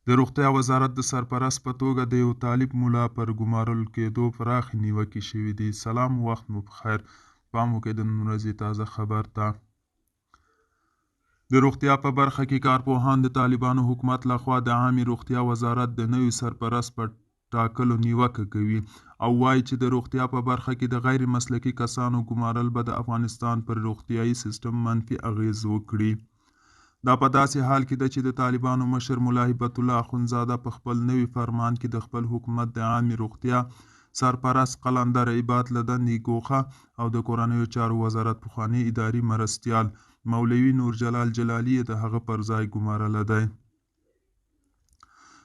د روغتیا وزارت د سرپرست په توګه د یو طالب ملا پر ګمارل کېدو پراخې نیوکې شوې دي. سلام وخت مو په خیر. پام وکړئ د نن ورځې تازه خبر ته. د روغتیا په برخه کې کارپوهان د طالبانو حکومت لخوا د عامې روغتیا وزارت د نوي سرپرست په ټاکلو نیوکه کوي او وايي چې د روغتیا په برخه کې د غیر مسلکي کسانو ګمارل به د افغانستان پر روغتیايي سیستم منفي اغېز وکړي. دا په داسې حال کې ده چې د طالبانو مشر ملا هبت الله اخندزاده په خپل نوي فرمان کې د خپل حکومت د عامې روغتیا سرپرست قلندر عباد له دندې ګوښه او د کورنیو چارو وزارت پخوانی اداري مرستیال مولوي نور جلال جلالي یې د هغه پر ځای ګمارلی دی.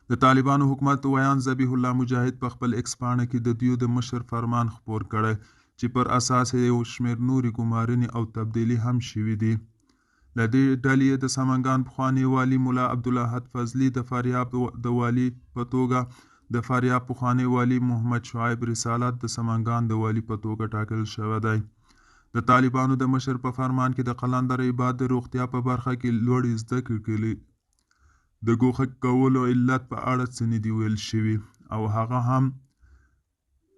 د طالبانو حکومت ویاند ذبیح الله مجاهد په خپل ایکس پاڼه کې د دوی د مشر فرمان خپور کړی چې پر اساس یې یو شمېر نورې ګمارنې او تبدیلي هم شوې دي. له دې ډلې یې د سمنګان پخوانی والي ملا عبدالاحد فضلي د فاریاب د والي په توګه، د فاریاب پخوانی والي محمد شعیب رسالت د سمنګان د والي په توګه ټاکل شوی دی. د طالبانو د مشر په فرمان کې د قلندر عباد د روغتیا په برخه کې لوړې زده کړې د ګوښه کولو علت په اړه څه نه دي ویل شوي او هغه هم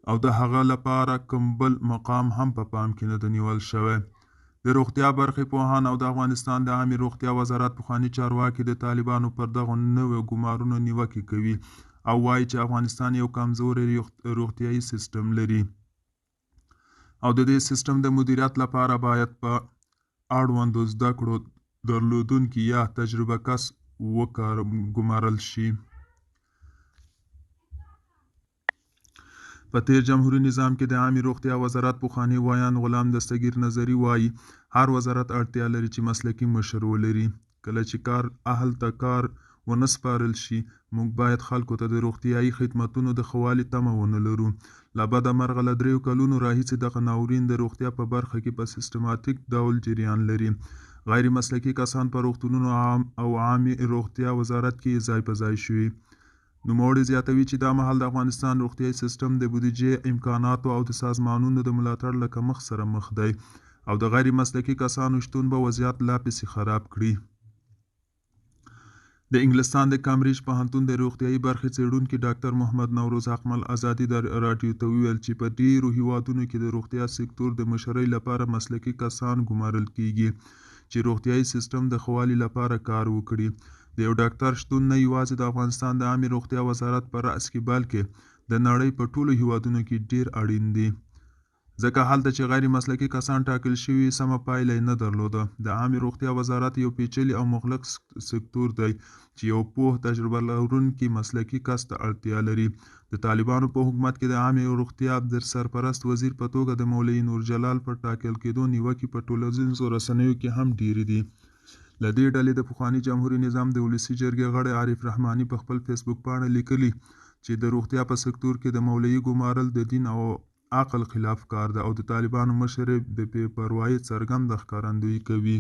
او د هغه لپاره کوم بل مقام هم په پام کې نه دی نیول شوی. د روغتیا برخې پوهان او د افغانستان د عامې روغتیا وزارت پخواني چارواکي د طالبانو پر دغو نویو ګمارنو نیوکې کوي او وايي چې افغانستان یو کمزوری روغتیايي سیستم لري او د دې سیستم د مدیریت لپاره باید په اړوندو زده کړو درلودونکي یا تجربه کس وګمارل شي. په تېر جمهوري نظام کې د عامې روغتیا وزارت پخوانی ویاند غلام دستګیر نظري وايي، هر وزارت اړتیا لري چې مسلکي مشر ولري. کله چې کار اهل ته کار ونه سپارل شي، موږ باید خلکو ته د روغتیايي خدمتونو د ښه والي تمه ونه لرو. له بده مرغه له دریو کلونو راهیسې دغه ناورین د روغتیا په برخه کې په سیستماتیک ډول جریان لري. غیر مسلکي کسان په روغتونونو او عامې روغتیا وزارت کې ځای په ځای شوي. نوموړی زیاتوي چې دا مهال د افغانستان روغتیايي سیستم د بودیجې، امکاناتو او د سازمانونو د ملاتړ له کمښت سره مخ دی او د غیر مسلکي کسانو شتون به وضعیت لا پسې خراب کړي. د انګلستان د کمبریج پوهنتون د روغتیايي برخې څېړونکي ډاکتر محمد نوروز حقمل ازادي راډیو ته وویل چې په ډېرو هېوادونو کې د روغتیا سکتور د مشرۍ لپاره مسلکي کسان ګمارل کېږي چې روغتیايي سیستم د ښه والي لپاره کار وکړي. د یو ډاکتر شتون نه یوازې د افغانستان د عامې روغتیا وزارت په رأس کې بلکې د نړۍ په ټولو هېوادونو کې ډېر اړین دي. ځکه هلته چې غیر مسلکي کسان ټاکل شوي، سمه پایله یې نه درلوده. د عامې روغتیا وزارت یو پېچلي او مغلق سکتور دی چې یو پوه، تجربه لرونکي مسلکي کس ته اړتیا لري. د طالبانو په حکومت کې د عامې روغتیا د سرپرست وزیر په توګه د مولوي نور جلال پر ټاکل کېدو نیوکې په ټولنیزو رسنیو کې هم ډېرې دي. له دې ډلې د پخواني جمهوري نظام د ولسي جرګې غړی عارف رحماني په خپل فېسبوک پاڼه لیکلي چې د روغتیا په سکتور کې د مولوي ګمارل د دین او عقل خلاف کار ده او د طالبانو مشر یې د بې پروایۍ څرګنده ښکارندويي کوي.